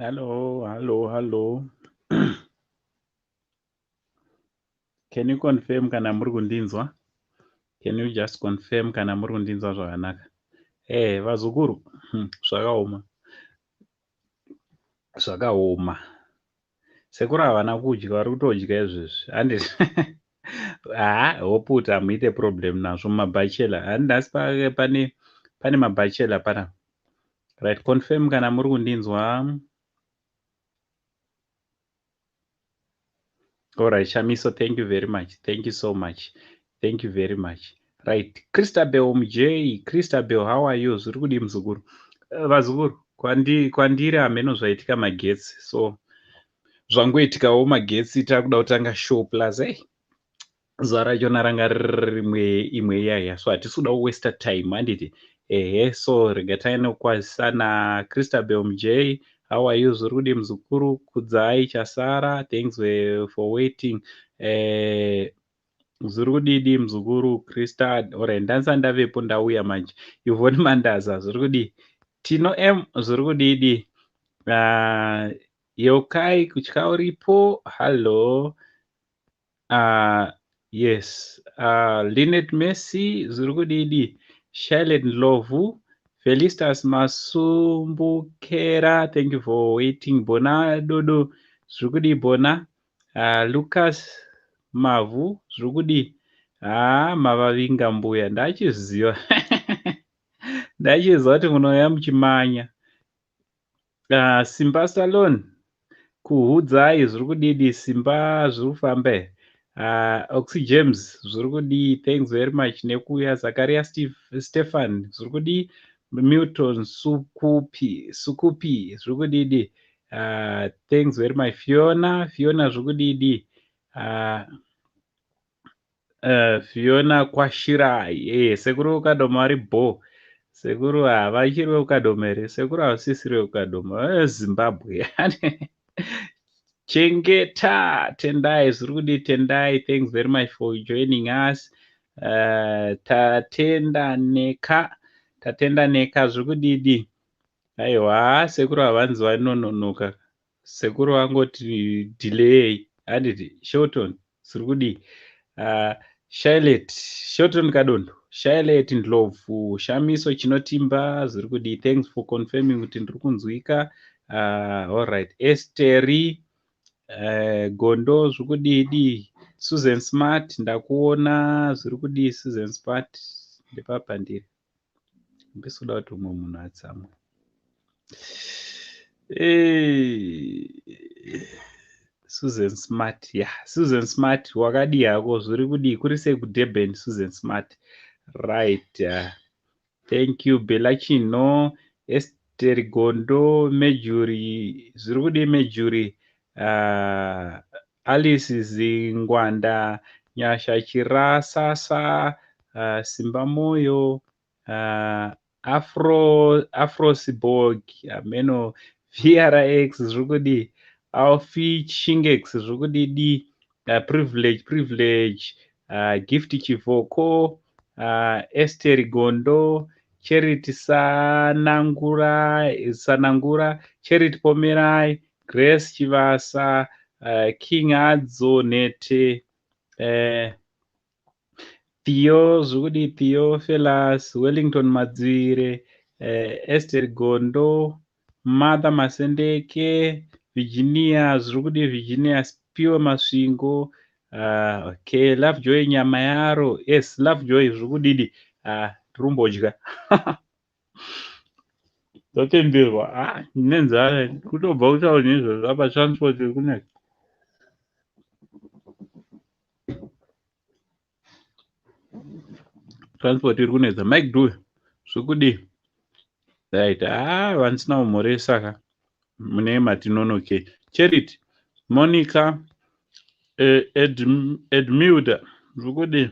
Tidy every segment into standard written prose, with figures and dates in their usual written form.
Hello, hello, hello. Can you confirm kana muri kundinzwa? Can you just confirm kana muri kundinzwa zvakanaka? Vazukuru, zvakaoma. Zvakaoma. Sekuru havana kudya, vari kutodya izvezvi. Handiti? Ha, hope kuti hamuite problem nazvo mumabachelor. Handinhasi pane mabachelor panapa. Right, confirm kana muri kundinzwa. All right, Shamiso, thank you very much. Thank you so much. Thank you very much. Right, Christabel Mj, Christabel, how are you? Zviri kudii muzukuru? Vazukuru, kwandiri hameno zvaitika magetsi. So zvangoitikawo magetsi, takuda kutanga show plus hey. Zuva rachona ranga riri rimwe imwe iyaya, so hatisi kuda kuwaster time, handiti? Ehe, so rega tainokwazisana. Christabel Mj, how are you? Zviri kudii muzukuru? Kudzai Chasara, thanks for waiting. Zviri kudidi muzukuru Krista? Alright, ndanisa ndavepo, ndauya manje. Yvonne Mandaza, zviri kudii? Tino M, zviri kudidi? Yokai Kutya uripo, hello. Yes, Linet Messi, zviri kudidi? Charlotte Ndlovu, Felistas Masumbukera, thank you for waiting. Bona Dodo, zviri kudii Bona? Lucas Mavhu, zviri kudii? Mavavinga mbuya, ndachiziva. Ndachiziva kuti munouya muchimanya. Simba Salon, kuhudzai, zviri kudidi? Simba, zviri kufamba here? Oxy James, zviri kudii? Thanks very much nekuuya. Zakaria Steve, Stefan, zviri kudii? Milton Sukupi, Sukupi, zviri kudidi? Thanks very much. Fiona, Fiona, zviri kudidi? Fiona Kwashirai, sekuru Kadoma vari bo. Sekuru havachiri vekukadoma here? Sekuru havasisiri vekukadoma. Zimbabwe. Chengeta Tendai, zviri kudii Tendai? Thanks very much for joining us. Tatenda Neka, Tatenda Neka, zviri kudidi? Aiwa, sekuru havanzi vanononoka. Sekuru vangoti delay. Handiti? Shelton, zviri kudii? Charlotte, Shelton Kadondo, Charlotte Ndlovu, Shamiso Chinotimba, zviri kudii? Thanks for confirming kuti ndiri kunzwika. All right, Esteri Gondo, zviri kudidi? Susan Smart, ndakuona, zviri kudii Susan Smart? Ndepapa ndiri. Ndisikuda kuti umwe munhu atsamwe. Hey. Susan Smart, yeah, Susan Smart, wakadii hako? Zviri kudii? Kuri sei kuDurban, Susan Smart? Right, thank you. Bella Chino, Esther Gondo, Mejuri, zviri kudii Mejuri? Alice Zingwanda, Nyasha Chirasasa, Simba Moyo, Afro Afrosiborg, ameno VRX, zviri kudii? Alfie Chingex, zviri kudidi? Privilege, Privilege, Gift Chivoko, Esther Gondo, Charity Sanangura, Sanangura, Charity Pomerai, Grace Chivasa, King Adzo Nete, Theo, zviri kudii Theo Felas, Wellington Madzire, Esther Gondo, Martha Masendeke, Virginia, zviri kudii Virginia, Spiwe Masvingo, okay, Lovejoy Nyama yaro, yes, Lovejoy, zviri kudidi? Tirumbodya. Ndatenderwa, ndine nzara, kutobva kutaura neizvozvo apa transport iri kunetsa. Transport iri kunetsa. Mike Dube, zviri kudii? Right, vandisina kumhoresa ka. Mune matinonoke. Charity, Monica, Edmilda, zviri kudii?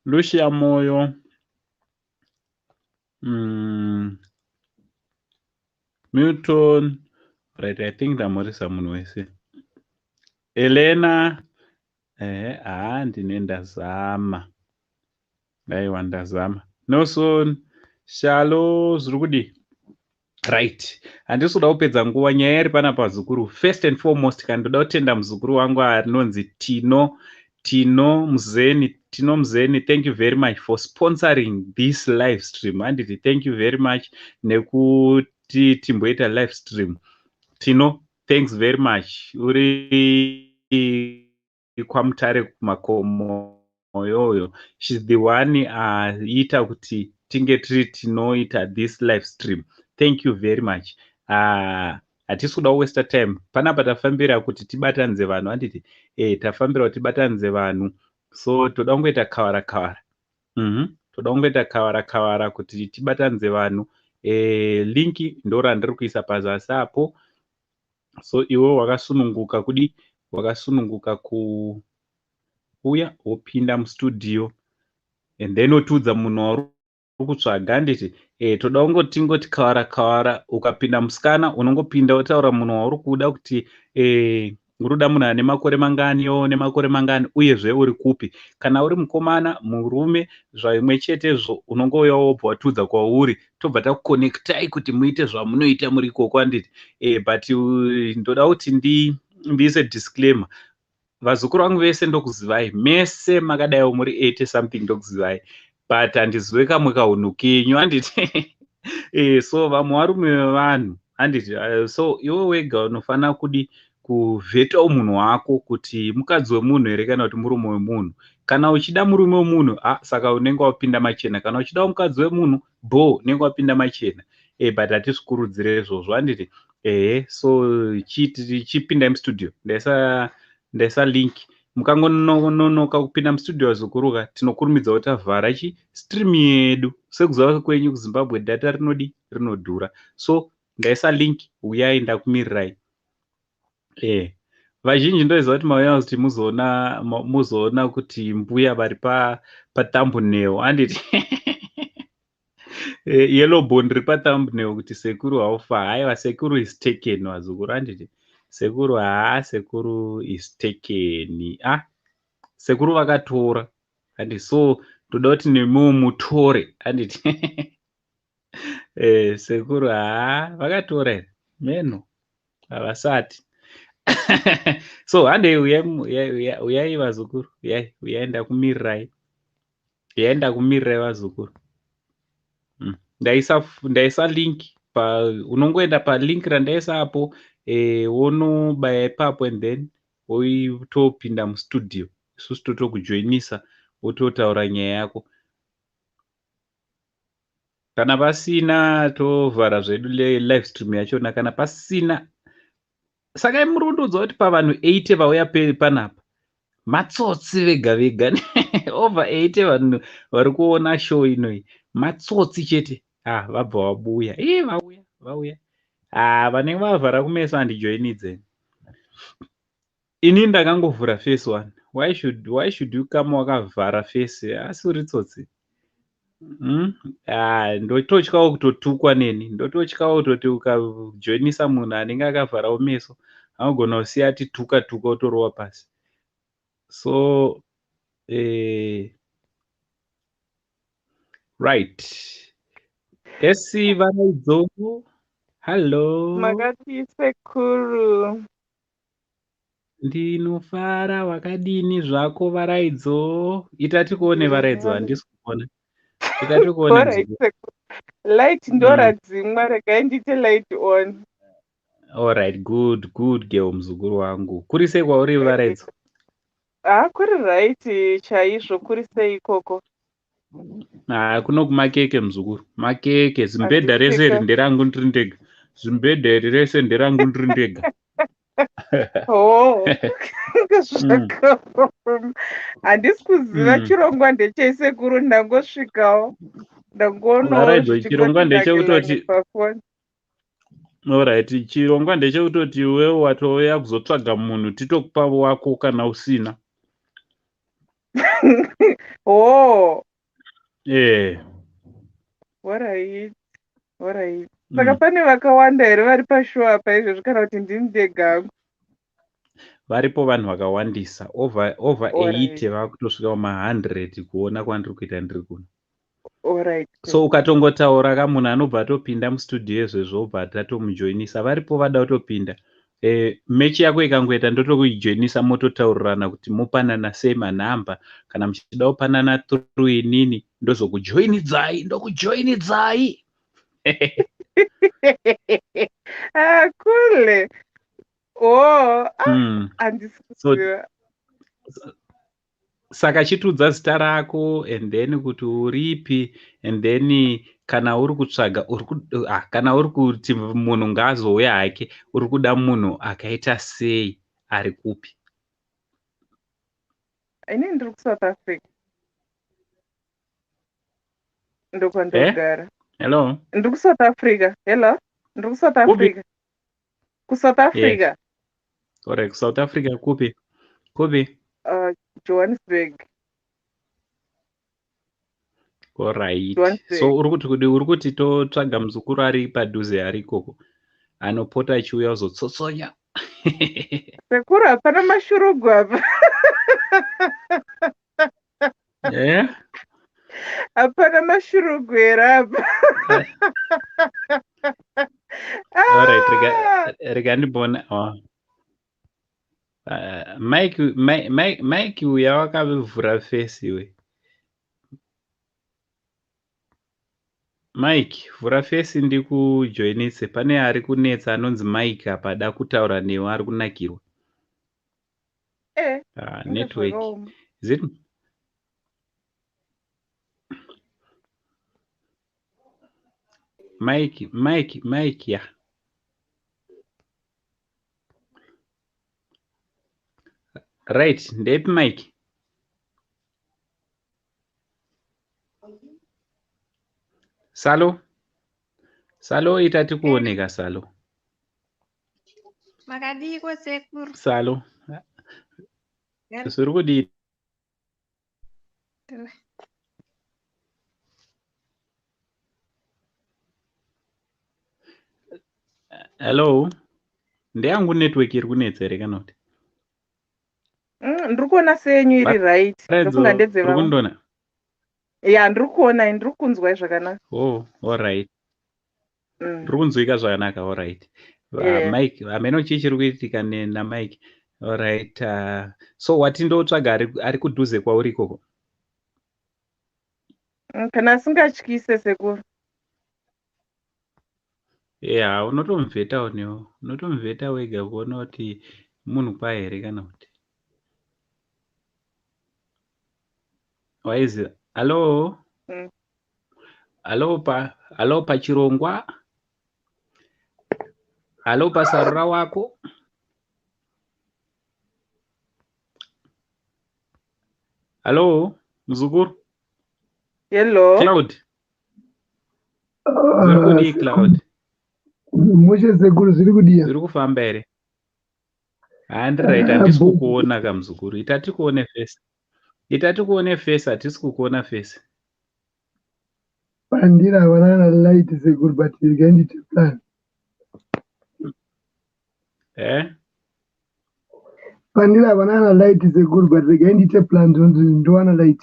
Lucia Moyo, Milton, right, I think ndamhoresa munhu wese. Elena, ndine ndazama. Aiwa, ndazama. Nelson, Shalo, zviri kudii? Right, handisi kuda kupedza nguva. Nyaya iri panapa, vazukuru, first and foremost, kana ndoda kutenda muzukuru wangu anonzi Tino, Tino Muzeni. Tino Muzeni, thank you very much for sponsoring this live stream, handiti? Thank you very much nekuti timboita live stream. Tino, thanks very much. Uri kwaMutare, kumakomo yoyo. She's the one aita kuti tinge tiri tinoita this live stream. Thank you very much. Hatisi kuda kuwaster time panapa. Tafambira kuti tibatanidze vanhu, handiti? Tafambira kuti tibatanidze vanhu, so toda kungoita kawara kawara. Toda kungoita kawara kawara kuti tibatanidze vanhu. Link ndo randiri kuisa pazasi apo, so iwe wakasununguka kudi, wakasununguka kuuya wopinda mustudio and then wotiudza munhu wauri kutsvaga, handiti? Toda kungoti tingoti kawara kawara. Ukapinda musikana, unongopinda wotaura munhu wauri kuda kuti uri kuda munhu ane makore manganiwo, nemakore mangani, uyezve uri kupi. Kana uri mukomana, murume, zvimwe chetezvo, unongouya wobva watiudza kwauri, tobva takuconnectai kuti muite zvamunoita muri ikoko, handiti? But ndoda kuti ndiise disclaimer. Vazukuru vangu vese ndokuzivai mese, makadaiwo muri 80 something, ndokuzivai, but handizive kamwe kaunhu kenyu, handiti? So vamwe varume vevanhu, handiti? So iwe wega unofanira kudi kuvhetawo munhu wako kuti mukadzi wemunhu here kana kuti murume wemunhu. Kana uchida murume wemunhu, ah, saka unenge wapinda machena. Kana uchidawo mukadzi wemunhu, bo unenge wapinda machena. But hatisikurudzire izvozvo, handiti? Ehe, so chipindai mustudio. Ndaisa link. Mukangononoka kupinda mustudio, azukuruka, tinokurumidza kuti tavhara chi stream yedu. Sekuziva kwenyu, kuZimbabwe data rinodi rinodhura. So ndaisa link, uyai, ndakumirirai. Vazhinji ndoziva kuti mauya kuti muzoona kuti mbuya vari pathumbnail, handiti? Yellow bone riri pathumbnail kuti sekuru haufa. Haiwa, sekuru is taken, vazukuru, handiti? Sekuru, haa, sekuru is taken. Ah, sekuru vakatora, handi? So ndoda kuti nemiwo mutore, handiti? Sekuru, haa, vakatora here? Meno havasati. So handei, uyai, uyai vazukuru, uyai, uyai, ndakumirirai. Uyai, ndakumirirai, vazukuru. Ndaisa link pa, unongoenda palink randaisa apo, wonobaya ipapo and then woitopinda mustudio. Isusu totokujoinisa, wototaura nyaya yako. Kana pasina, tovhara zvedu live stream yachona kana pasina. Saka muri kundiudza kuti pavanhu 80 vauya panapa, matsotsi vega vega? Over 80 vanhu vari kuona show inoi, matsotsi chete. Ah, vabva vabuya. Ii, vauya, vauya. Ah, vanenge vavhara kumeso handijoinidze ini. Ndakangovhura face one. Why should you come wakavhara face asi uri tsotsi? Ah, ndototyawo kutotukwa neni. Ndototyawo kutoti ukajoinisa munhu anenge akavharawo meso, anogona kusiya ati tuka tuka, otorova pasi. So right, esi Varaidzo, hallo. Makati, sekuru? Ndinofara, wakadini zvako, Varaidzo? Ita tikuone, Varaidzo, handisi kuona. Ita tikuone. Alright, sekuru. Light ndoradzimwa, regai ndiite light on. Alright, good, good girl, muzukuru wangu. Kuri sei kwauri, Varaidzo? Ah, kuri right chaizvo. Kuri sei ikoko? Ah, kuno kumakeke, muzukuru, makeke. Zimbedha rese iri nderangu ndiri ndega. Zimbedha iri rese nderangu ndiri ndega. Oh, zvakaoma. Handisi kuziva chirongwa ndechei, sekuru, ndangosvikawo. Ndangoonawo Varaidzo, chirongwa ndechekutoti pafoni. Alright, chirongwa ndechekutoti iwewe watouya kuzotsvaga munhu, titokupa wako kana usina. Oh, Eh. alright. Alright. Saka pane vakawanda here vari pashow apa izvozvo, kana kuti ndini ndega hangu? Varipo vanhu vakawandisa, over 80, vakutosvika kuma100 kuona kwandiri kuita ndiri kuno. Alright. So ukatongotaura ka munhu anobva atopinda mustudio izvezvo obva tatomujoinisa. Varipo vada kutopinda. Mechi yako ikangoita ndotokujoinisa mototaurirana kuti mopanana sei manhamba kana muchida kupanana through inini ndozokujoinidzai ndokujoinidzai. Ah, kule. Oh, ah, handisi kuziva. Saka chitiudza zita rako and then kuti uripi and then kana uri kutsvaga kana uri kuti munhu ngaazouya hake uri kuda munhu akaita sei ari kupi? Ini ndiri kuSouth Africa. Ndokwandogara. Hello? Ndiri kuSouth Africa. Hello? Ndiri kuSouth Africa. KuSouth Africa. Yes. Alright, kuSouth Africa kupi? Kupi? Johannesburg. Alright. So uri kuti kudi uri kuti totsvaga muzukuru ari padhuze ari ikoko anopota achiuya kuzotsotsonya. Sekuru hapana mashurugu apa. Yeah. Hapana mashurugu here apa. Alright, rega ndibona. Oh. Mike uya wakavhura face iwe. Mike, vhura face ndikujoinise. Pane ari kunetsa anonzi Mike apa ada kutaura newe ari kunakirwa. Network. Is it? Mike, yeah. Right, ndepi Mike? Salo? Salo ita tikuoneka Salo. Makadiko sekuru. Salo. Zviri kudii? Hello? Ndeyangu network iri kunetsa here kana kuti? Ndiri kuona senyu iri right. Ndofunga ndedzevamwe. Ya, ndiri kuona, ndiri kunzwa zvakanaka. Oh, all right. Ndiri kunzwika zvakanaka, all right. Mike, hameno chii chiri kuitika naMike. All right. So wati ndotsvaga ari kudhuze kwauri ikoko? Kana asingatyise sekuru. Yeah, unotomuvhetawo newo. Unotomuvheta wega kuona kuti munhu kwaye here kana kuti. Waiziva. Hello? Hello pachirongwa? Hello pasarura wako? Hello, muzukuru? Hello. Cloud. Zviri kudii Cloud? Mushe sekuru zviri kudii? Zviri kufamba here? Handiri right, handisi kukuona ka muzukuru. Ita tikuone face. Ita tikuone face, hatisi kukuona face. Pandiri havana kana light sekuru but regai ndiite plan. Eh? Pandiri havana kana light sekuru but regai ndiite plan ndowana light.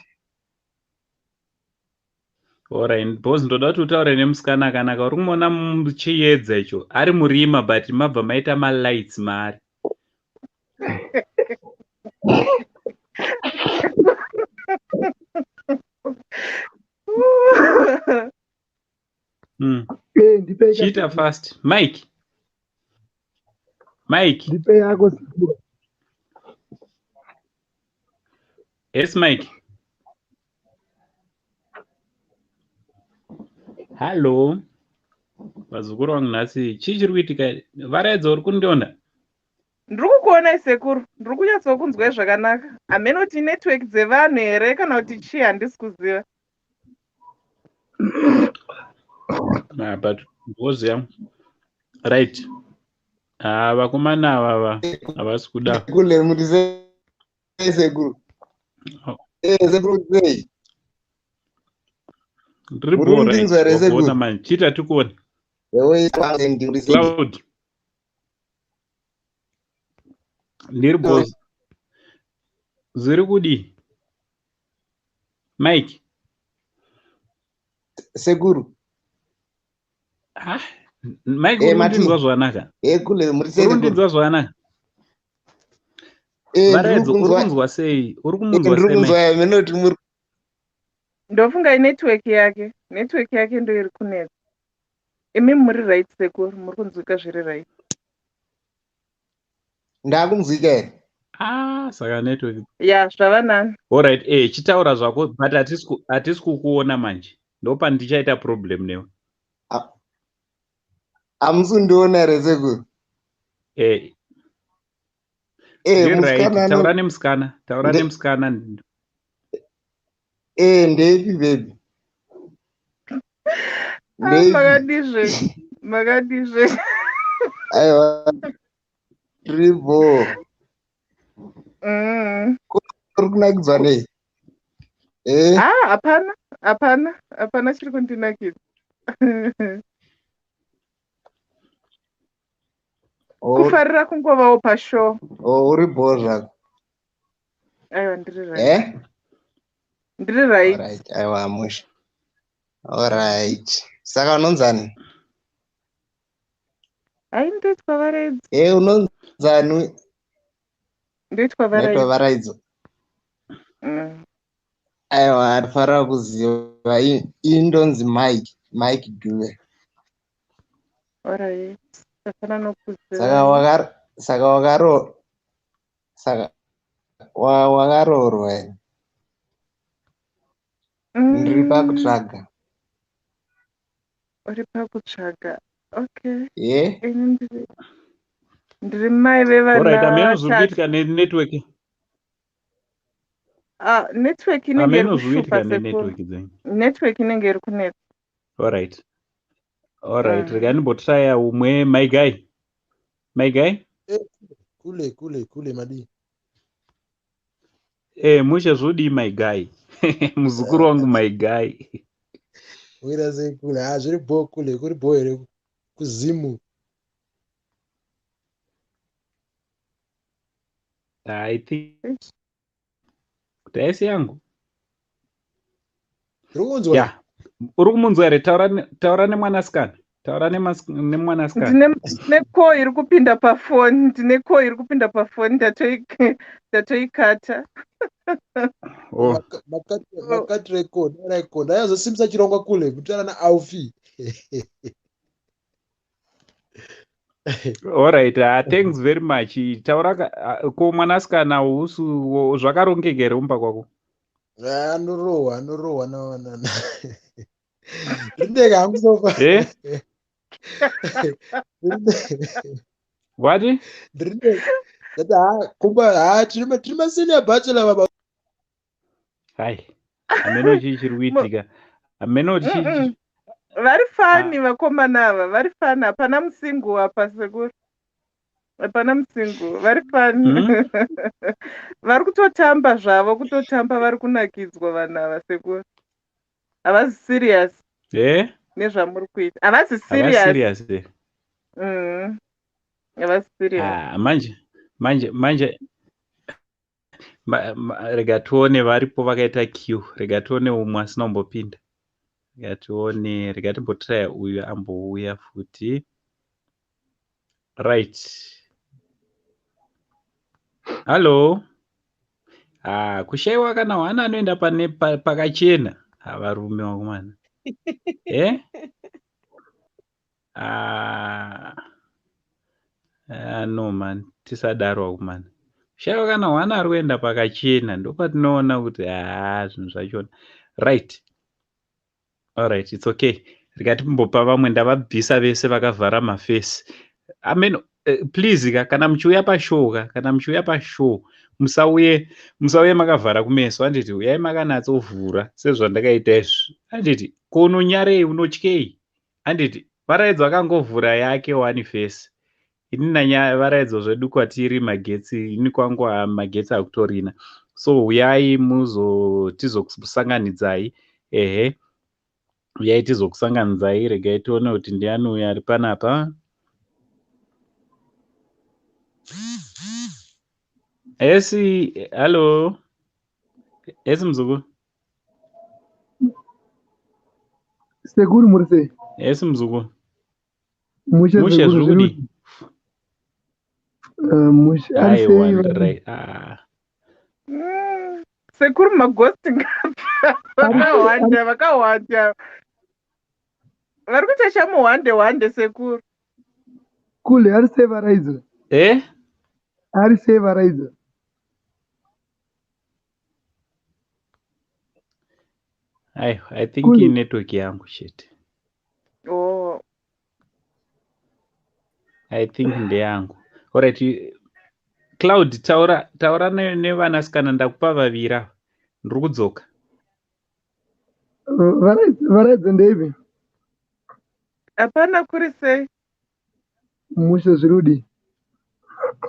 Alright, boss ndoda kuti utaure nemusikana akanaka. Uri kumuona muchiedza icho. Ari murima but mabva maita malights maari. Chiita fast. Mike. Mike. Ndipe yako sekuru. Yes, Mike. Hello. Vazukuru vangu nhasi chii chiri kuitika? Varaidzo uri kundiona? Ndiri kukuonai sekuru. Ndiri kunyatsokunzwai zvakanaka. Hameno kuti network dzevanhu here kana kuti chii handisi kuziva. But ngoziya. Right. Vakomana ava havasi kuda. Kule muri sei sekuru? Sekuru sei? Ndiri bora. Manje chiita tikuone. Cloud. Ndiri boss. Zviri kudii? Mike. Sekuru. Ah, Mike, uri kundinzwa zvakanaka? Kule muri sei? Uri kundinzwa zvakanaka? Varaidzo, uri kunzwa sei? Uri kumunzwa sei? Ndiri kunzwa minoti muri. Ndofunga inetwork yake. Network yake ndo iri kunetsa. Imi muri right sekuru, muri kunzwika zviri right. Ndakunzwika here? Ah, saka network. Ya, zvava nani. Alright, chitaura zvako, but hatisi kukuona manje. Ndopandichaita problem newe. Hamusi kundiona here sekuru? Right, taura nemusikana, taura nemusikana. Ndeipi baby? Makadizve, makadizve. Aiwa, tiripo. Uri kunakidzwa nei? Ah, hapana, hapana, hapana chiri kundinakidza. Kufarira kungovawo pashow. Uri bho zvako. Aiwa, ndiri right. Ndiri right. Alright, aiwa musha. Alright. Saka unonzani? Ai, ndoitwa Varaidzo. Unonzani? Ndoitwa Varaidzo. Varaidzo. Aiwa, ndifara kuziva. Ini ndonzi Mike, Mike Dube. Alright. Ndafara nokuziva. Saka wakaroorwa here? Ndiri pakutsvaga. Uri pakutsvaga. Okay. Ini ndiri mai vevana. Alright, hameno zviri kuitika nenetwork. Ah, network inenge iri kushupa sekuru. Network inenge iri kunetsa. Alright. Alright, rega ndimbotraya umwe my guy. My guy? Kule kule kule madii. Mushe zvodii my guy? Muzukuru wangu my guy. Wira sei kule? Ah, zviri bho kule, kuri bho here kuzimu? I think kuti haisi yangu. Uri kunzwa? Yeah. Uri kumunzwa here? Taura nemwanasikana. Taura nemwanasikana. Ndine call iri kupinda pafoni. Ndine call iri kupinda pafoni. Ndatoikata. Makati record, record. Ndayazosimbisa chirongwa kule, kutaura naAlfie. Alright, thanks very much. Taura ko mwanasikana usu zvakarongeka here kumba kwako? Anorohwa, anorohwa nawana. Ndindeka hangu sofa. What? Ndindeka. Ndati ha kumba ha tiri masenior bachelor baba. Hai. Hameno chii chiri kuitika. Hameno chii. Vari fani vakomana ava, vari fani. Hapana musingu apa sekuru. Hapana musingu, vari fani. Vari kutotamba zvavo, kutotamba vari kunakidzwa vanhu ava sekuru. Havazi serious. Nezvamuri kuita. Havazi serious. Havazi serious. Ah, manje manje manje rega tione varipo vakaita queue. Rega tione umwe asina kumbopinda. Rega tione, rega timbotraya uyu ambouya futi. Right. Hello. Ah, kushaiwa kana hwana anoenda pane pakachena. Varume vakomana. Ah, no man, tisadaro vakomana. Kushaiwa kana hwana ari kuenda pakachena ndopatinoona kuti zvinhu zvachona. Right. Alright, it's okay. Rega timbopa vamwe, ndavabvisa vese vakavhara mafesi. Amen. Please ka, kana muchiuya pashow ka, kana muchiuya pashow musauye makavhara kumeso, handiti? Uyai makanatsovhura sezvandakaita izvi, handiti? Ko unonyarei, unotyei, handiti? Varaidzo akangovhura yake one face. Ini naVaraidzo zvedu kwatiri magetsi, ini kwangu magetsi akutorina. So uyai tizokusanganidzai. Ehe, uyai tizokusanganidzai. Regai tione kuti ndiani uyo ari panapa. Esi, hello. Esi muzukuru. Sekuru, muri sei? Esi, muzukuru. Mushe. Mushe. Sekuru. Zviri Zviri kudii? Mushe, ari Aiwa, sei? ndiri ah. Sekuru, maghosti vakawanda, vakawanda vari kuita chamuhwande hwande, sekuru. Kule, ari sei Varaidzo? Eh? Ari sei Varaidzo? Aiwa, I think Kule. Inetwork yangu chete. Oh. I think ndeyangu. Alright, Cloud, taura, taura nevanasikana. Ndakupa vaviri ava, ndiri kudzoka. Varaidzo, ndeipi? Hapana, kuri sei? Mushe, zviri kudii?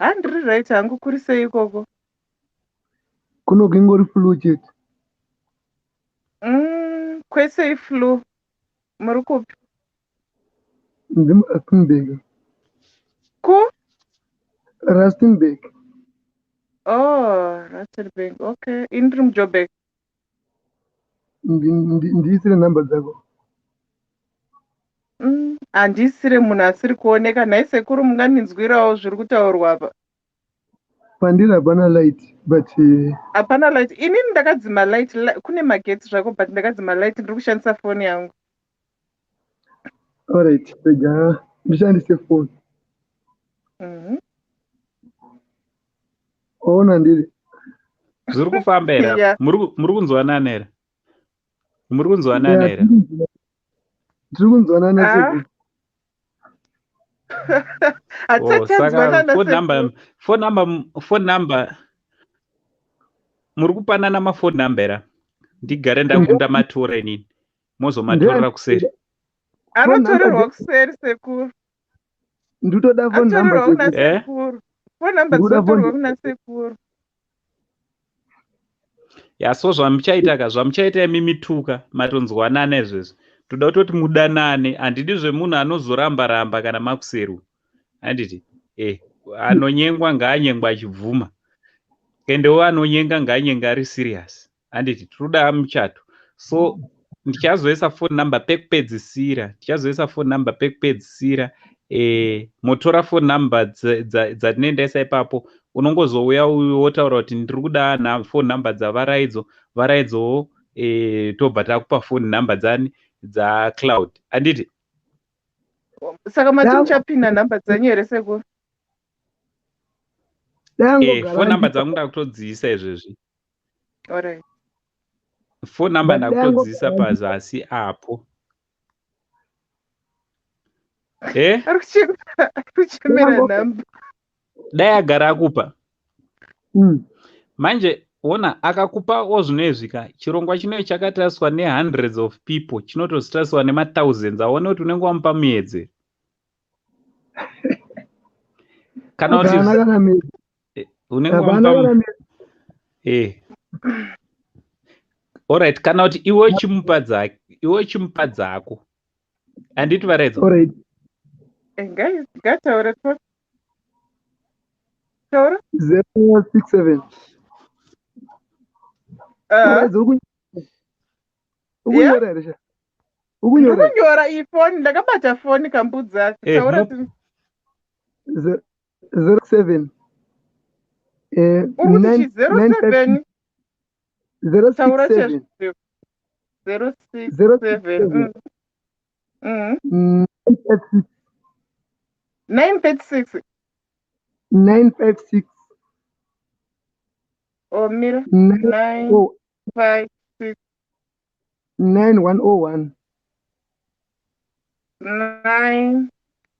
Handiri right hangu, kuri sei ikoko? Kuno ingori flu chete. Kwese iflu. Muri kupi? Ndiri muRustenburg. Ku? Rustenburg. Oh, Rustenburg, okay. Ini ndiri muJoburg. Ndiisire nhamba dzako. Handisire munhu asiri kuoneka. Nhai sekuru, mungandinzwirawo zviri kutaurwa apa? Pandiri hapana light, but Hapana light? Inini ndakadzima light. Kune magetsi zvako, but ndakadzima light, ndiri kushandisa foni yangu. Alright, rega ndishandise foni. Waona ndiri Zviri kufamba here? Yeah. Muri kunzwanana here? Muri kunzwanana here? Tiri kunzwanana. Ah. Sekuru. Oh, Hatisati saka tanzwanana, phone number, sekuru. phone number, phone number, muri kupanana mafone number here? Ndigare ndakunda matora inini, mozomatorera kuseri. Anotorerwa kuseri, sekuru. Nditoda phone number. Anotorerwa kuna Sekuru. Eh? sekuru. Phone number Ndikuda dzinotorwa phone. kuna sekuru. Ya, so zvamuchaita ka, zvamuchaita imi mituka matonzwanana izvezvi, toda kutoti mudanane. Handidi zvemunhu anozoramba ramba kana makuseru, handiti? Anonyengwa ngaanyengwa achibvuma, endewo anonyenga ngaanyenga ari serious, handiti? Tinoda muchato. So ndichazoisa phone number pekupedzisira, ndichazoisa phone number pekupedzisira. Motora phone number dzatinoendaisa ipapo. Unongozouya uyu wotaura kuti ndiri kuda phone number dzaVaraidzo. Varaidzowo, tobva takupa phone number dzani? DzaCloud, handiti? Saka mati muchapinda nhamba dzenyu here, sekuru? Phone number dzangu ndakutodziisa izvezvi. Alright. Phone number ndakutodziisa pazasi apo. Ari kuchemera nhamba. Dai agara akupa. Manje ona, akakupawo zvinoizvi ka, chirongwa chino chakatariswa nehundreds of people, chinotozotariswa nemathousands. Aone kuti unenge wamupa muedze kana kuti unenge wamupa. Alright, kana kuti iwe uchimupa dzake, iwe uchimupa dzako, handiti, Varaidzo? Ngataure, taura. 067. Ukunyora here sha? Ukunyora? Ndikunyora ifoni, ndakabata foni, kambudzi. Taura. 07. Uri kuti 07? 067. 067. 936. 956. Oh, mira. 9 5 6. 9101. 9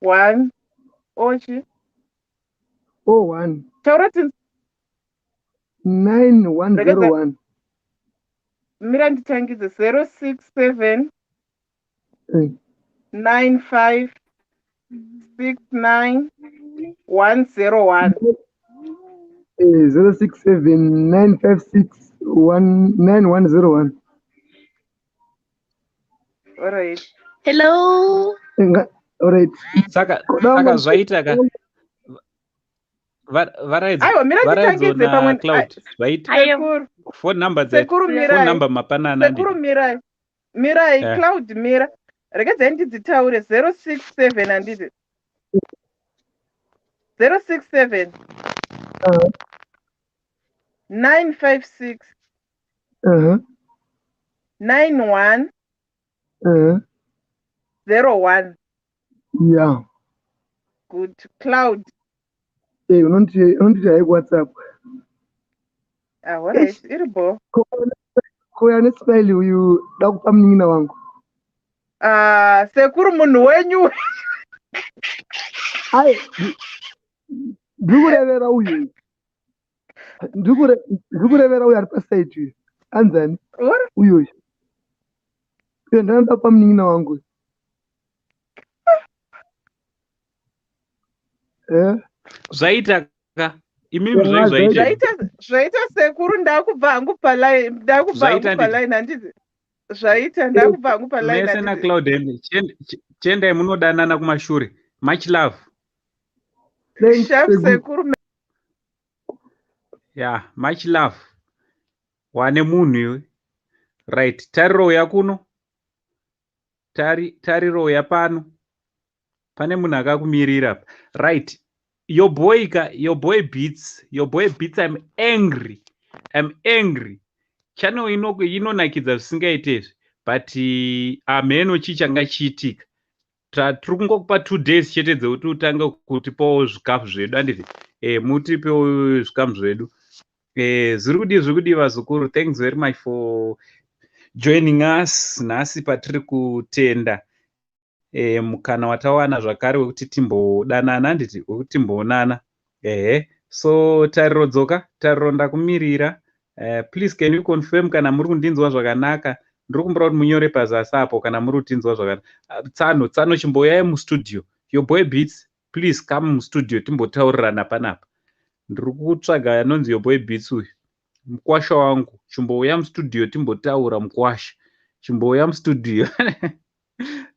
1 ochi? 01. Taura ti. 9101. Mira, nditangidze. 067 95 69 101. 067 956 9101. Alright. Hello. Alright. Saka zvaita ka, Varaidzo? Aiwa, mira. Varaidzo. Nditangidze pamwe. NaCloud zvaita. Sekuru. Phone number. Sekuru, Phone mirai. number mapanana. Sekuru, mirai, mirai. Cloud, mira. Regedzai ndidzitaure 067 handiti 067 956 91 01. Yeah. Good. Cloud. Eh, unonditi hai kuWhatsApp. Ah, alright, iri bho. Ko ane smile uyu da kupa munin'ina wangu. Ah, sekuru munhu wenyu. Ai, ndiri kurevera uyu. Ndiri kurevera uyu ari pasaidi uyu. Anzani? Uyu uyu. Uyo ndanoda kupa munin'ina wangu. Eh? Zvaita ka imimi zvaita zvaita sekuru ndakubva hangu paline ndakubva hangu paline handiti zvaita ndakubva hangu paline mese naCloud chiendai munodanana kumashure. Much love. Sharp sekuru. Yeah, much love. Wane munhu iwe. Right, tariro uya kuno. Tariro uya pano. Pane munhu akakumirira. Right. Your boy ka, your boy Beats, your boy Beats, I'm angry. I'm angry. Channel inonakidza zvisingaite izvi. But amheno chii changa chiitika. Tiri kungokupa 2 days chete dzekuti utange kutipawo zvikafu zvedu handiti mutipewo zvikamu zvedu. Zviri kudii zviri kudii vazukuru. Thanks very much for joining us nhasi patiri kutenda mukana watawana zvakare wekuti timbodanana handiti wekuti timboonana. Ehe, so Tariro dzoka, Tariro ndakumirira. Please can you confirm kana muri kundinzwa zvakanaka. Ndiri kumbura kuti munyore pazasi apo kana muri kutinzwa zvakanaka. Tsano, Tsano chimbouyai mustudio. Your boy Beats, please come mustudio timbotaurirana panapa. Ndiri kutsvaga anonzi your boy Beats uyu. Mukwasha wangu, chimbouya mustudio timbotaura mukwasha. Chimbouya mustudio.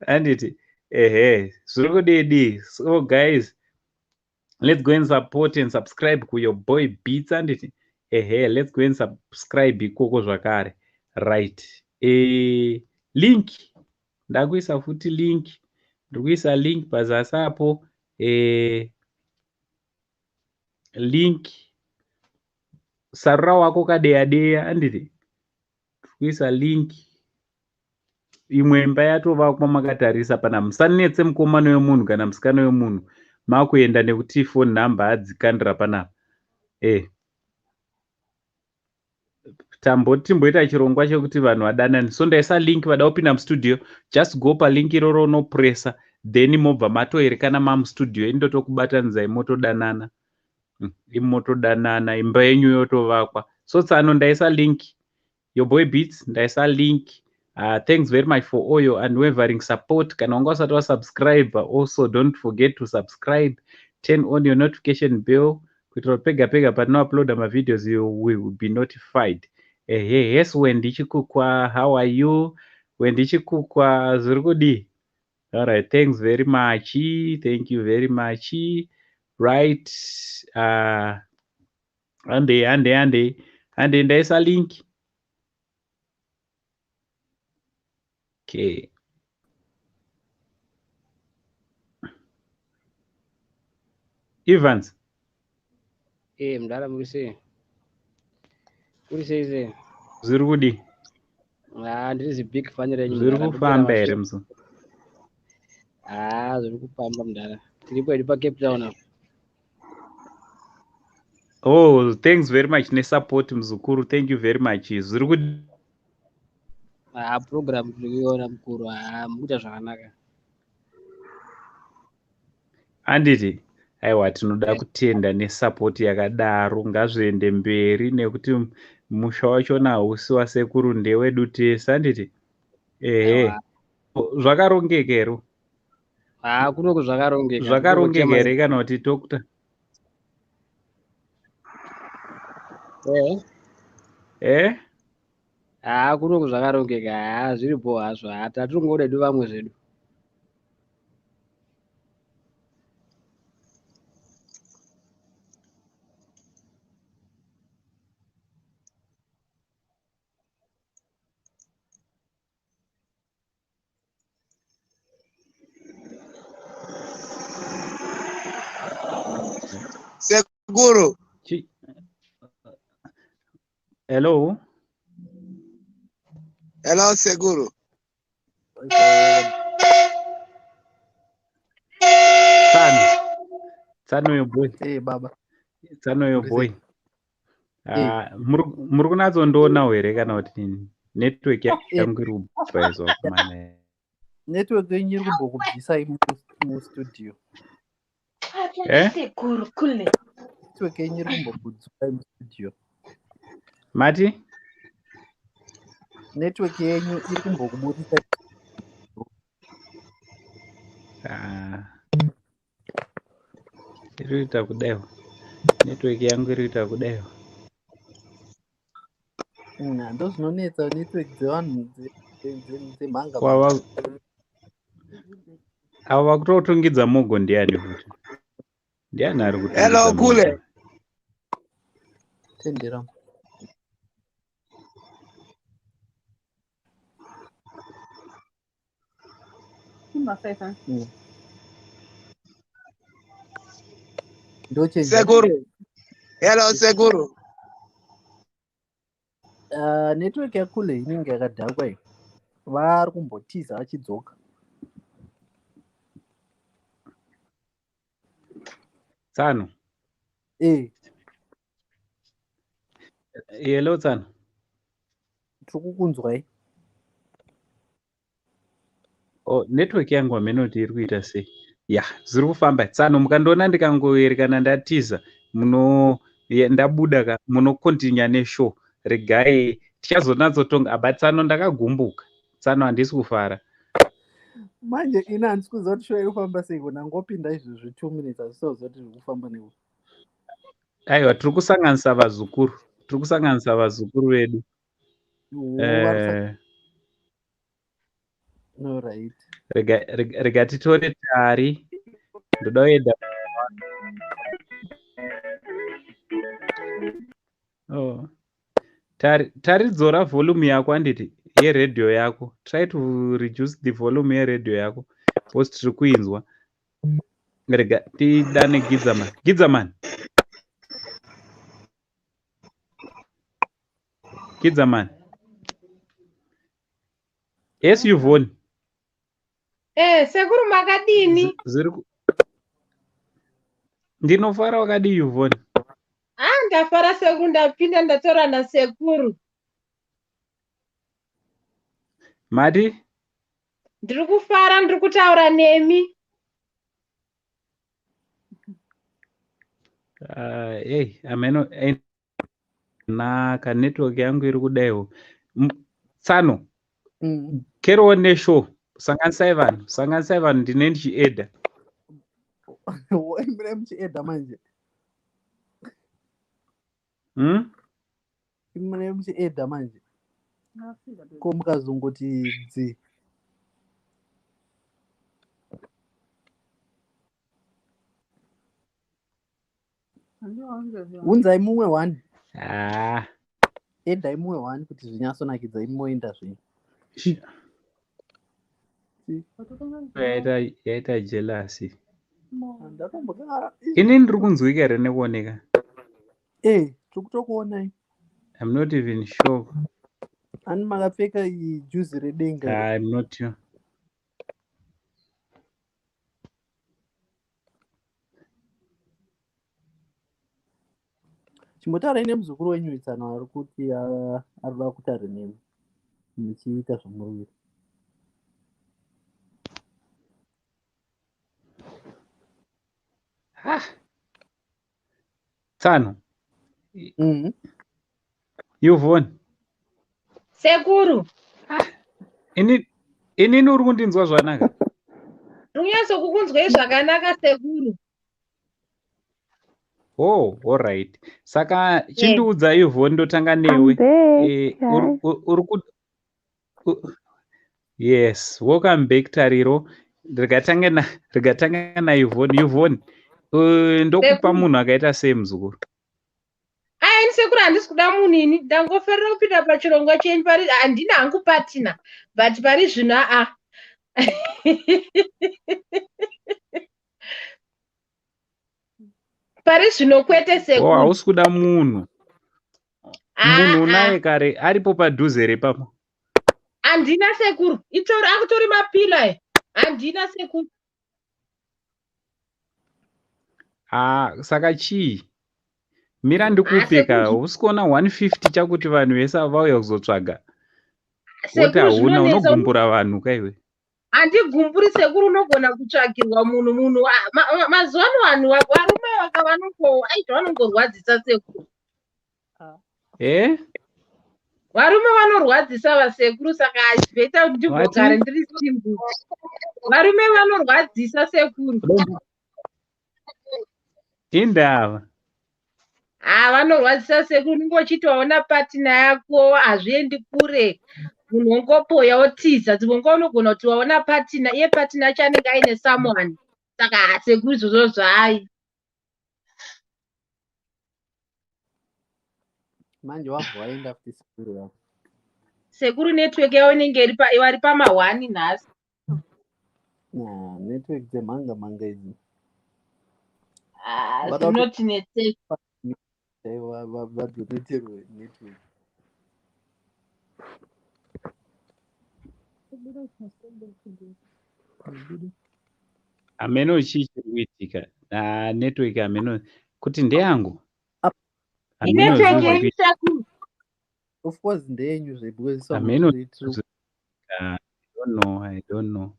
Handiti ehe, zviri kudidi. So guys, let's go and support and subscribe ku your boy Beats handiti. Ehe, let's go and subscribe ikoko zvakare. Right. Link. Ndakuisa futi link. Ndikuisa link pazasi apo. Link. Sarura wako kadeya deya handiti. Ndikuisa link. Imwe imba yatovakwa makatarisa pana. Musanetse mukomana wemunhu kana musikana wemunhu. Makuenda nekuti phone number adzikandira panapa. Timboita chirongwa chekuti vanhu vadanane. So ndaisa link vada kupinda mustudio, just go palink iroro unopressa, then mobva matoerekana mamustudio indotokubatanidzai motodanana. Imotodanana imba yenyu yotovakwa. So Tsano ndaisa link. Your boy Beats ndaisa link. Thanks very much for all your unwavering support. Kana wanga usati wasubscribe, also don't forget to subscribe. Turn on your notification bell. Kuitira pega pega patinouploada mavideos you will be notified. Ehe, yes Wendy Chikukwa, how are you? Wendy Chikukwa, zviri kudii? All right, thanks very much. Thank you very much. Right. Hande, hande, hande. Hande ndaisa link. Okay. Evans. Mdara muri sei? Kuri sei sei? Zviri kudii? Ah, ndiri zi big fan renyu. Zviri kufamba here muso? Ah, zviri kufamba mdara. Tiripo hedu pa Cape Town apa. Oh, thanks very much nesupport muzukuru. Thank you very much. Zviri kudii? Ah, program tiri kuiona mukuru. Ah, mukuita zvakanaka. Anditi aiwa tinoda kutenda nesupport yakadaro. Ngazviende mberi nekuti musha wachona hausi wasekuru ndewedu tese handiti. Ehe, zvakarongeka here? Ah, kunoku zvakarongeka. Zvakarongeka here kana kuti doctor? Eh? Ah, kunoku zvakarongeka. Ah, zviripo hazvo. Ah, tatingoda hedu vamwe zvedu. Sekuru. Hello. Hello, Sekuru. Tsano. Tsano your boy. Hey, baba. Tsano your boy. Muri kunatsondoonawo here kana kuti network yangu iri kubvaizwa kumana? Network yenyu iri kumbokubvisai mustudio. Eh? Network yenyu iri kumbokudzukai mustudio. Mati? Network yenyu iri kumbokuburisai. Iri kuita kudaiwo. Network yangu iri kuita kudaiwo. Ndozvinonetsa network dzevanhu dzemhanga. Ava vakutotungidza mogo ndiani futi? Ndiani ari kutungidza? Hello, kule. Tendera. Sekuru. Hello, Sekuru. Network yakule inenge yakadhakwa iyo. Vari kumbotiza vachidzoka. Tsano. Eh. Hello, Tsano. Tiri kukunzwai. Oh, network yangu hameno kuti iri kuita sei. Ya, zviri kufamba. Tsano, mukandiona ndikangoerekana ndatiza, muno ndabuda ka, munokontinya neshow. Regai tichazonatsotonga. Aba Tsano ndakagumbuka. Tsano handisi kufara. Manje ini handisi kuziva kuti show iri kufamba sei, ndangopinda izvozvi 2 minutes handisi kuziva kuti zviri kufamba nei. Aiwa, tiri kusanganisa vazukuru. Tiri kusanganisa vazukuru vedu. No, right. Rega titore tari. Ndoda kuenda. Oh. Tari dzora volume yako handiti yeredhiyo yako. Try to reduce the volume yeredhiyo yako. Because tiri kuinzwa. Rega tidane Gidzaman. Gidzaman. Gidzaman. Yes, Yvonne. Sekuru makadini? Ndinofara wakadii Yvonne? Ndafara sekuru, ndapinda ndataura nasekuru. Mati? Ndiri kufara, ndiri kutaura nemi. Hey, ameno naka network yangu iri kudaiwo. Tsano. Carry on neshow. Sanganisai vanhu, sanganisai vanhu ndine ndichiedha. Mune muchiedha manje. Mune muchiedha manje. Ko mukazongoti dzi. Unzai mumwe one. Edhai mumwe one kuti zvinyatsonakidza imoenda zvenyu. Yaita jealousy. Ini ndiri kunzwika here nekuoneka? Tiri kutokuonai. I'm not even sure. Ani makapfeka juzi redenga? I'm not sure. Chimbotarai nemuzukuru wenyu Itsano ari kuti arikuda kutaura nemi muchiita zvamuri kuita. Tsano. Yvonne. Sekuru. Inini uri kundinzwa zvakanaka? Ndiri zvakanaka sekuru. Oh, all right. Saka chindiudza Yvonne ndotanga newe. Yes, welcome back Tariro. Rega tange na Yvonne. Yvonne, ndokupa munhu akaita sei muzukuru? Ai, sekuru handisi kuda munhu ini. Ndangofarira kupinda pachirongwa chenyu pari handina hangu patina, but pari zvino aa. Pari zvino kwete O sekuru. hausi kuda munhu. Munhu Aa, unaye kare aripo padhuze here ipapo? Handina sekuru. Itori akutori mapilo aya. Handina sekuru. Ah, saka chii? Mira ndikupe ka, Sekuru usi kuona 150 chakuti vanhu vese ava vauya kuzotsvaga. Woti sekuru hauna, zvinonetsa. unogumbura vanhu ka iwe. Handigumburi sekuru, unogona kutsvagirwa munhu munhu mazuva ano vanhu varume vaka vanongo aita vanongorwadzisa sekuru. Eh? Varume vanorwadzisa vasekuru, saka beta kuti ndimbogare Vati? ndiri single. Varume vanorwadzisa sekuru. Indava. Ha, vanorwadzisa sekuru, unenge uchiti waona patina yako hazviendi kure. Munhu wongopoya wotiza, dzimwe nguva unogona kuti waona patina, iye patina yacho anenge aine someone. Saka ha, sekuru izvozvo zvai. Manje wabva waenda futi sekuru vako. Sekuru network yavo inenge iri vari pamahwani nhasi. Nah, network dzemhanga mhanga idzi. Ah, Vada kuti zvinotinetsei. vadoneterwe network. Hameno chii chiri kuitika. Ah, network hameno kuti ndeyangu. Hameno Network zvinhu zviri yenyu kuitika. sekuru. Of course ndeyenyu zve because isu Hameno tiri zvinhu I don't know, I don't know.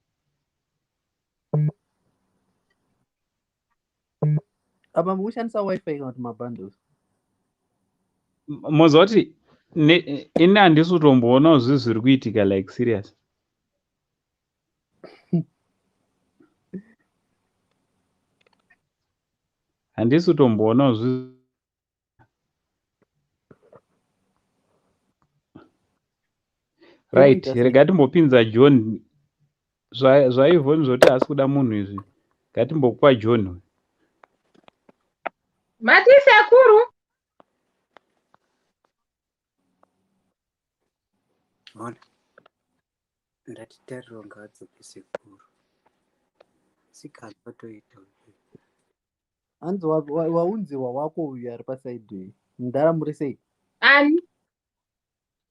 Apa mukushandisa wifi kana kuti mabundles? Moziva kuti ini handisi kutomboonawo zvinhu zviri kuitika like serious. Handisi kutomboonawo zvinhu. Right, Iri kuita sei? rega timbopinza John. ZvaIvhoni zvoti haasi kuda munhu izvi. Ngatimbokupa John. Mati sekuru. Ona, ndati tariro ngaadzoke sekuru. Sikana vatoita uyu. Hanzi waunziwa wako uyu ari pasaidhi uyu. Mudhara muri sei? Ani?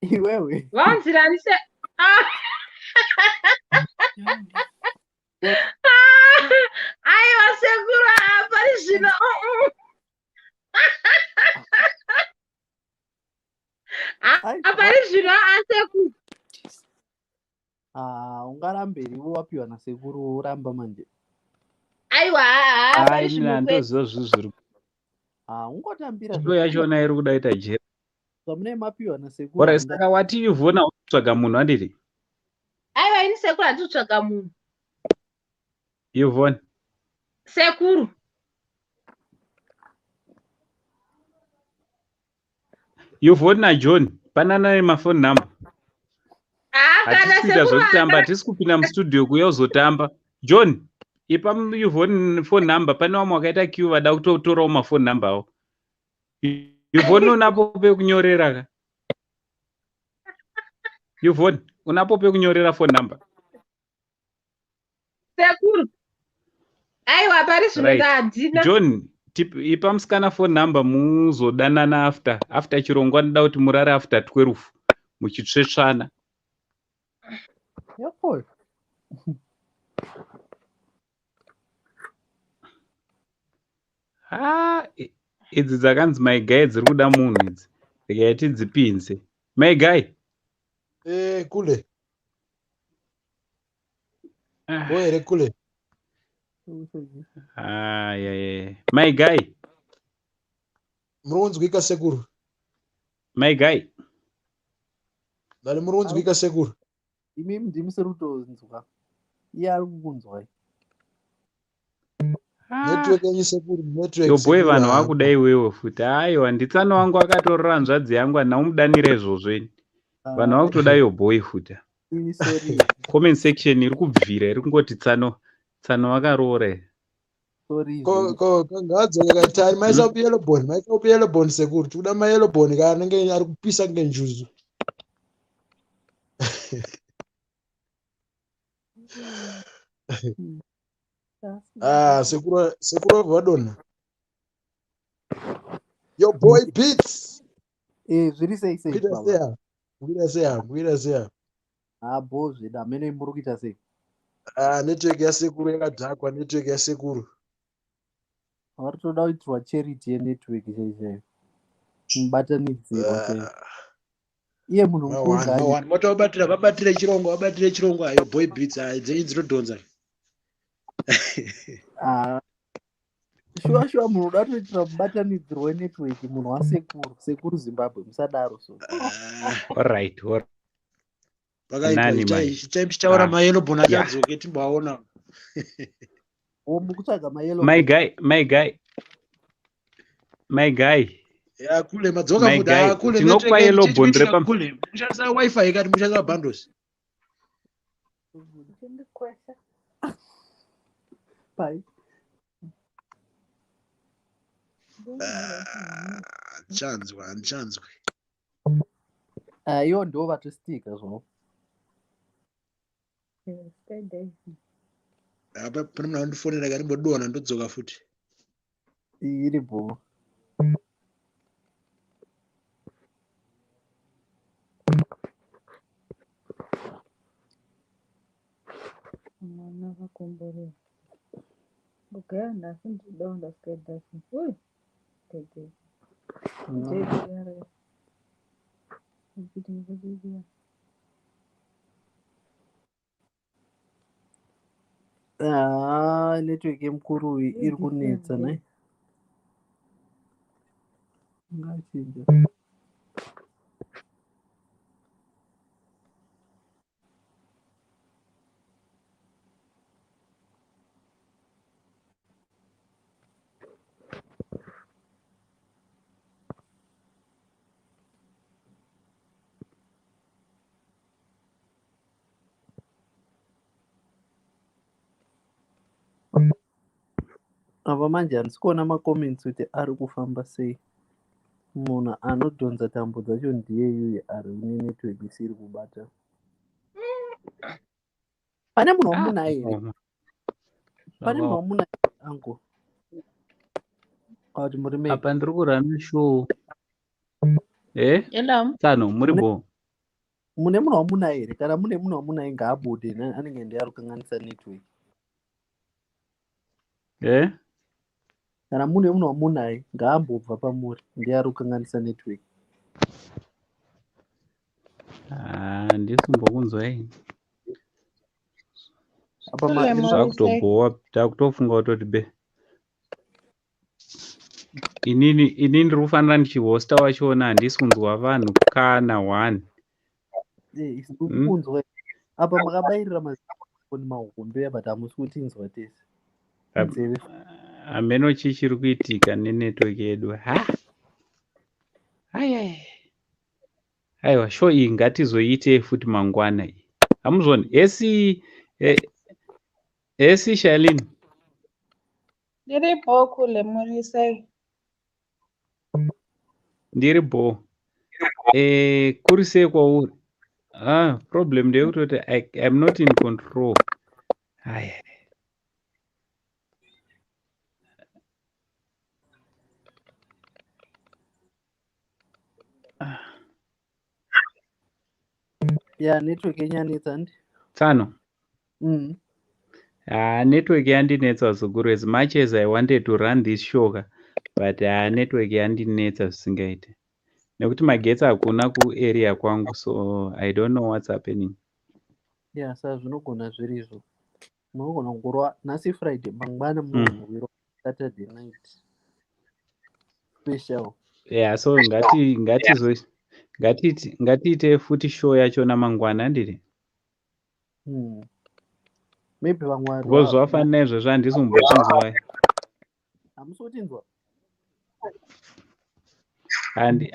Iwewe. Vaunzirani se Ah, aiwa sekuru, ah, pari zvino. Ah, Aiwa. pari zvino ah, sekuru. Ah, ungarambe iwe wapiwa nasekuru woramba manje. Aiwa, ah, Ah, pari ini zvino kwete. handoziva zvinhu zviri Ah, ungotambira Ndo yachona iri kuda kuita jera. zvamunenge mapiwa nasekuru. Ora saka wati Ivhona unotsvaga munhu handiti? Aiwa, ini sekuru handisi kutsvaga munhu. Ivhona. Sekuru. Ivhona naJohn panana mafoni number. Ah, kana Hatisi kuita sekuru zvekutamba, hatisi kupinda mustudio kuuya kuzotamba. John, ipa Ivhona phone number. Pane vamwe vakaita queue vada kutotorawo mafoni number avo. Ivhona unapo pekunyorera ka? Ivhona, unapo pekunyorera phone number? Sekuru. Aiwa, pari zvino Right. handina. John, ipa musikana phone number muzodanana after after chirongwa. Ndoda kuti murare after 12 muchitsvetsvana. Yapo. Ah, idzi dzakanzi my guy dziri kuda munhu idzi. Regai tidzipinze. My guy. Eh, kule. Bo here kule. Ah, yeah, yeah. My guy, Muri kunzwika sekuru. my guy. Ndani muri kunzwika sekuru. Imi ndimi siri kutonzwa. Iye ari kukunzwai. Network yenyu sekuru, network. Yo boy sekuru, vanhu ah. vakuda iwewe futi. Aiwa, nditsano wangu akatorora hanzvadzi yangu handina kumudanira izvozvo ini. Vanhu vakutoda yo boy futi. Ini sorry. Comment section iri kubvira iri kungoti tsano tsano vakaroora here. Sorry. Ko ko ngaadzoke katari maisa up yellow bone, maisa up yellow bone sekuru. Tikuda ma yellow bone ka anenge ari kupisa kunge njuzu. Ah, sekuru sekuru vabva vadonha. Your boy Beats. Eh, zviri sei sei Kuita baba? sei apa? Kuita sei apa? Kuita sei apa? Ah, bho zveda. Amene muri kuita sei? Ah, network yasekuru yakadhakwa, network yasekuru. Vari toda kuitirwa charity yenetwork chaiyo chaiyo. Mubatanidzirwa chaiyo. Ah, Iye munhu mukuru mawani, ngaanye. mawani. Mota vabatira, vabatire chirongwa, vabatire chirongwa. Your boy Beats, ah, dzenyu dzinodhonza. Ah, shuwa shuwa munhu uda kutoitira mubatanidzirwa wenetwork munhu wasekuru, sekuru Zimbabwe musadaro so. Ah, Alright, alright. pakaipa Nani itai manje? itai tichitaura Ah, mayellow bone yeah. achadzoke timboaona. O mukutsvaga mayellow My bone. guy, my guy, my guy, Ya kule madzoka my futi. guy. Ah, kule network Tinokupa yenyu yellow chii bone chikuitika repa. kule. Mushandisa wifi ikati mushandisa bundles. Pai. Ah, handichanzwa, handichanzwi. Ah, iwo ndiwo vatostika zvavo. Apa pane munhu anondifonera kati mbodonha ndodzoka futi. Iri bho. Mm. Ah, network yemukuru uyu iri kunetsa nhai. Ngachinja. Apa manje handisi kuona macomments kuti ari kufamba sei. Munhu anodhonza tambo dzacho ndiye yuyu ari nenetwork isiri kubata. Pane munhu Ah, wamunaye here? zvakaoma. Pane munhu Zvakaoma. wamunaye angu? Kana kuti muri mega? Apa ndiri kurana show. Eh? Hello. Tsano, muri Mune bo. mune munhu wamunaye here? Kana mune munhu wamunaye ngaabude anenge ndiye ari kukanganisa network. Eh? Kana mune munhu wamunaye ngaambobva pamuri ndiye ari kukanganisa network. Ah, ndisi kumbokunzwai. Apa ma Kule muri sei? Zvakutobhowa, takutofunga kutoti be. Inini inini ndiri kufanira ndichihosta wachona handisi kunzwa vanhu kana one. eh, isi tiri kunzwa apa makabayirira mazifoni mahombe but hamusi kutinzwa tese. Nzeve Hameno chii chiri kuitika nenetwork yedu. Ha? Ai Aiwa, show iyi ngatizoiitei futi mangwana iyi. Hamuzvoni? Esi eh, esi Shalini. Ndiri bho kule muri sei? Ndiri bho. Eh, kuri sei kwauri? Ah, problem ndeyekutoti I'm not in control. Ai. ya network yenyu yanetsa handi? Tsano. Mm. Ah, network yandinetsa zukuru as much as I wanted to run this show ka, but ah, network yandinetsa zvisingaite. Nekuti magetsi hakuna kuarea kwangu so I don't know what's happening. Ya saka zvinogona zviri izvo. Munogona kungorwa nhasi Friday mangwana munogona kuirwa Saturday night special. Yeah, so ngati ngatizo ngatiite ngatiite futi show yachona mangwana handiti? Mm. Maybe vamwe vari Because zvafanana izvozvo handisi kumbokunzwai. hamusi kutinzwa. Handi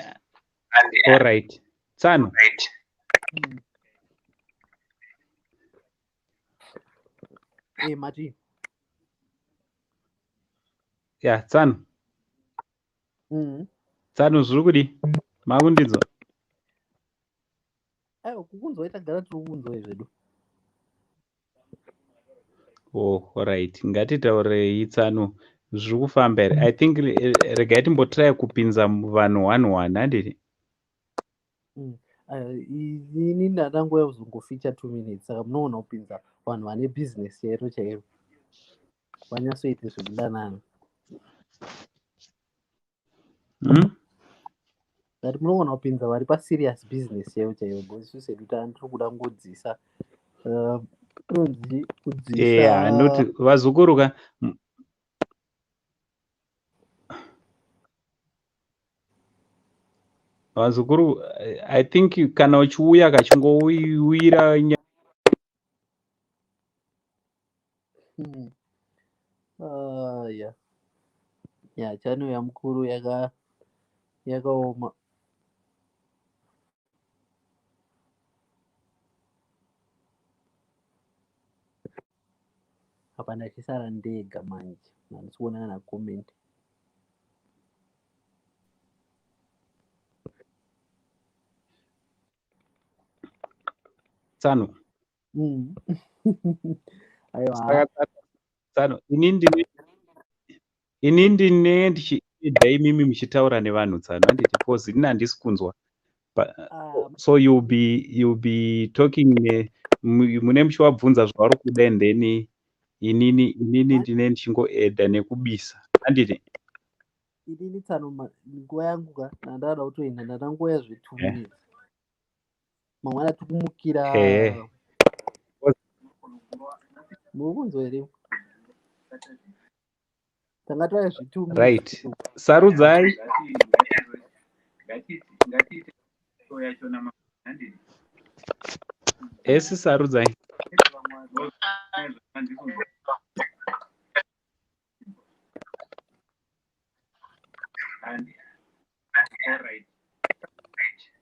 alright. Tsano. Mm. Eh, mati. Yeah, tsano. Mm. Tsano zviri kudi? Makundinzwa? Aiwa kukunzwa tagara tiri kukunzwai zvedu. Oh, alright. Ngatitaurei tsano. Zviri kufamba here? I think regai timbotry kupinza vanhu one one, handiti? Ini ndangouya kuzongofeature 2 minutes, saka munoona kupinza vanhu vane business chairo chairo, vanyatsoite zvekudanana. Ngati munogona kupinza vari paserious business chaivo chaivo, because isu sedu tiri kuda kungodzisa tonzi kudzisa. Yeah, noti vazukuru ka. Vazukuru, I think kana uchiuya kachingowira. Ya, channel yamukuru yakaoma. Apa ndachisara ndega manje, handisi kuona kana comment. Tsano. Aiwa. Saka tsano, ini ndine ndichiida imimi muchitaura nevanhu, tsano, handiti? Because ini handisi kunzwa. Ah, So you'll be talking mune muchivabvunza zvavari kuda, and then inini ndine ndichingoedha nekubisa, handiti? Inini tsano, nguva yangu ka, ndandada kutoenda, ndandangoya zve 2 minutes. Mangwana tikumukira. Muri kunzwa here? Tanga tauya zve 2 minutes. Right, sarudzai. Esi, sarudzai.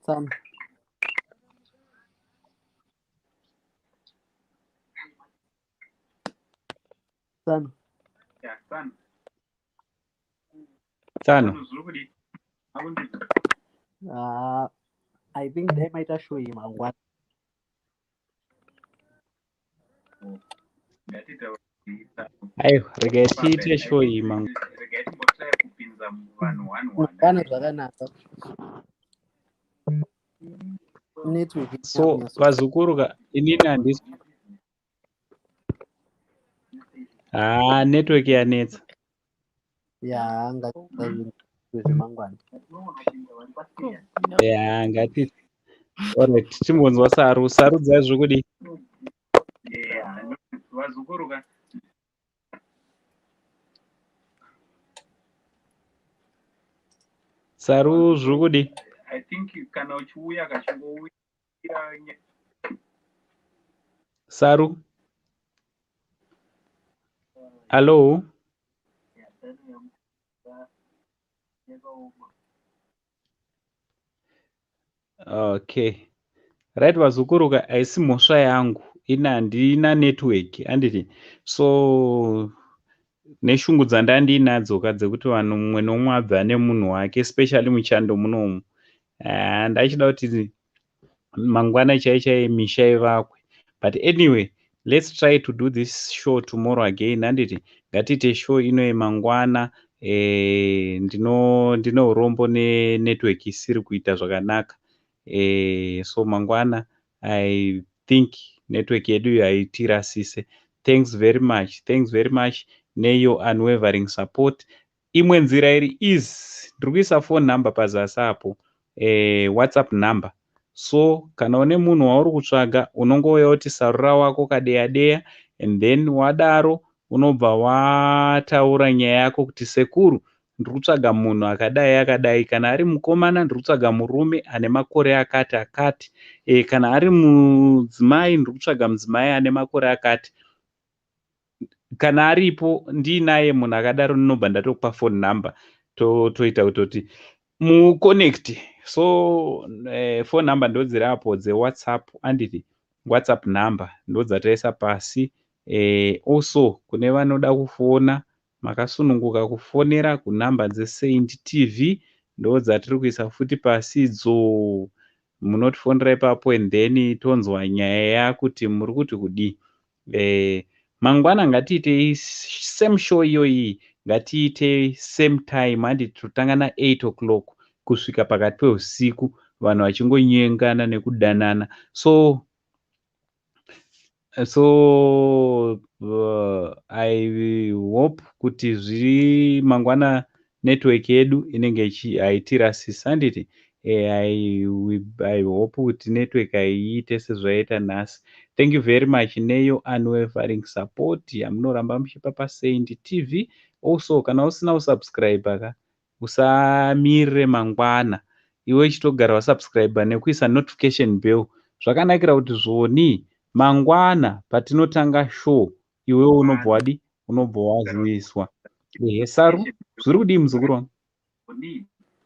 Tsano. Tsano. Tsano. Ah, I think dai maita show iyi mangwana. Aiwa, regai tiite show iyi mangwana. Mangwana zvakanaka, network. So vazukuru ka, inini handisi, haa, network yanetsa. Ya, ngazvemangwana. Ya, ngati, alright, timbonzwa saru. Sarudzai, zvokudi? Vazukuru ka. Saru, zvokudi? I think kana uchiuya kachingouya. Saru, hallo. Okay, right, vazukuru ka, haisi mhosva yangu, ini handina network, handiti? So neshungu dzandandinadzo ka, dzekuti vanhu mumwe nomumwe abve ane munhu wake, especially muchando munomu, ndachida kuti mangwana chai chai misha ivakwe. But anyway, let's try to do this show tomorrow again, handiti? Ngatiite show inoyi mangwana. Ndino urombo nenetwork isiri kuita zvakanaka. So mangwana I think network yedu iyo haitirasise. Thanks very much, thanks very much neyour unwavering support. Imwe nzira iri easy, ndiri kuisa phone number pazasi apo, WhatsApp number. So kana une munhu wauri kutsvaga, unongouya kuti sarura wako kadeya deya, and then wadaro unobva wataura nyaya yako kuti, "Sekuru, ndiri kutsvaga munhu akadai akadai." Kana ari mukomana, "Ndiri kutsvaga murume ane makore akati akati." Kana ari mudzimai, "Ndiri kutsvaga mudzimai ane makore akati." Kana aripo, ndiinaye munhu akadaro, ndinobva ndatokupa phone number, toita kutoti muconnect. So phone number ndodziri apo dzeWhatsApp, anditi? WhatsApp number ndodzataisa pasi. Also kune vanoda kufona, makasununguka kufonera kunhamba dzeSaint TV, ndo dzatiri kuisa futi pasi idzo. Munotifonera ipapo and then tonzwa nyaya yakuti muri kuti kudii. Mangwana ngatiitei same show iyoyi. Ngatiitei same time, handiti totanga na8 o'clock kusvika pakati peusiku, vanhu vachingonyengana nekudanana. So I hope kuti zviri mangwana network yedu inenge haitirasisi, handiti? I hope kuti network haiite sezvaita nhasi. Thank you very much neyo unwavering support yamunoramba muchipa paSaint TV. Also, kana usina kusubscribe ka, usamirire mangwana, iwe chitogara wasubscribe nekuisa notification bell. Zvakanakira kuti zvoni mangwana patinotanga show, iwewe unobva wadi, unobva waziviswa. Ehe, Saru, zviri kudii, muzukuru wangu?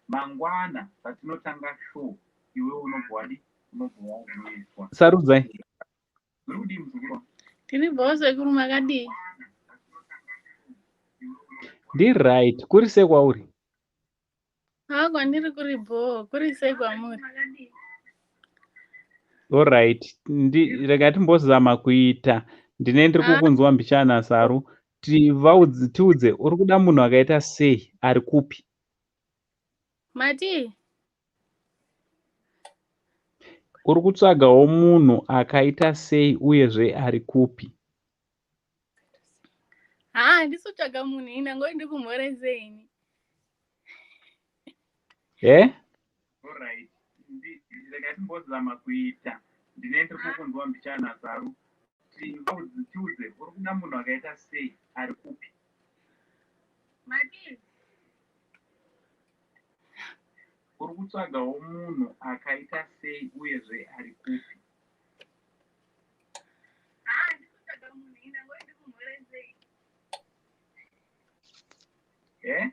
Mangwana patinotanga show, iwewe unobva wadi, unobva waziviswa. Sarudzai. Tiri bho sekuru, makadii? Ndiright, kuri sei kwauri? Haa, kwandiri kuri bho, kuri sei kwamuri? Alright, rega timbozama kuita ndine ndiri kukunzwa mbichana. Saru, tiudze, uri kuda munhu akaita sei, ari kupi? Mati? Uri kutsvagawo munhu akaita sei, uyezve ari kupi? Haa, handisi kutsvaga munhu ini, ndangoti ndikumhoresei ini. E, rega timbozama kuita ndine ndiri kukunzwa mbichana. Saru, tiudze, uri kuda munhu akaita sei, ari kupi? Mati? Uri kutsvagawo munhu akaita sei, uyezve ari kupi? Haa, handisi kutsvaga munhu ini, ndangoti ndikumhoresei. E,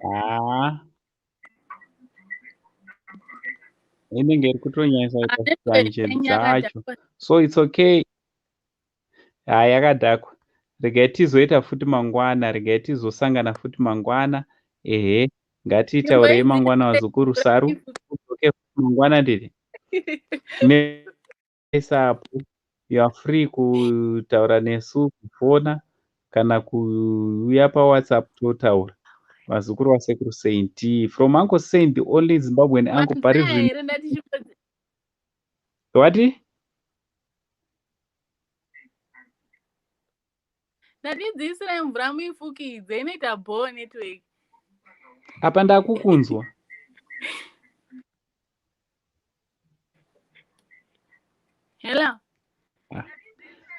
haa, inenge iri kutonyanyisa kuita shanje dzacho, so it's okay. Ha, yakadhakwa. Regai tizoita futi mangwana, regai tizosangana futi mangwana. Ehe, ngatitaurei mangwana, vazukuru. Saru, udzoke futi mangwana, ndiri nesapo. You are free kutaura nesu, kufona kana kuuya paWhatsApp, totaura. Vazukuru vaSekuru Saint, from Uncle Saint, the only Zimbabwean uncle pari Manzaya zvino. Here ndati chipodzi? Wati? Ndatidziisirai mvura muifukidze, inoita bho network. Apa ndakukunzwa. Hello?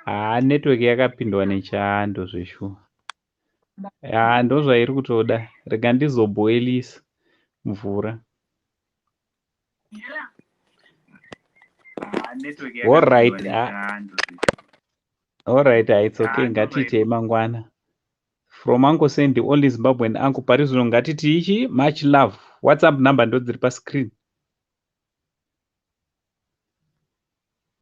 Haa, network yakapindwa nechando zveshuwa. Haa, ndozvairi kutoda. Rega ndizobhoilisa mvura. Alright, alright, it's okay. Ngatiitei mangwana. From Uncle Saint, the only Zimbabwean uncle pari zvino, ngatiti ichi much love. WhatsApp number ndo dziri pascreen.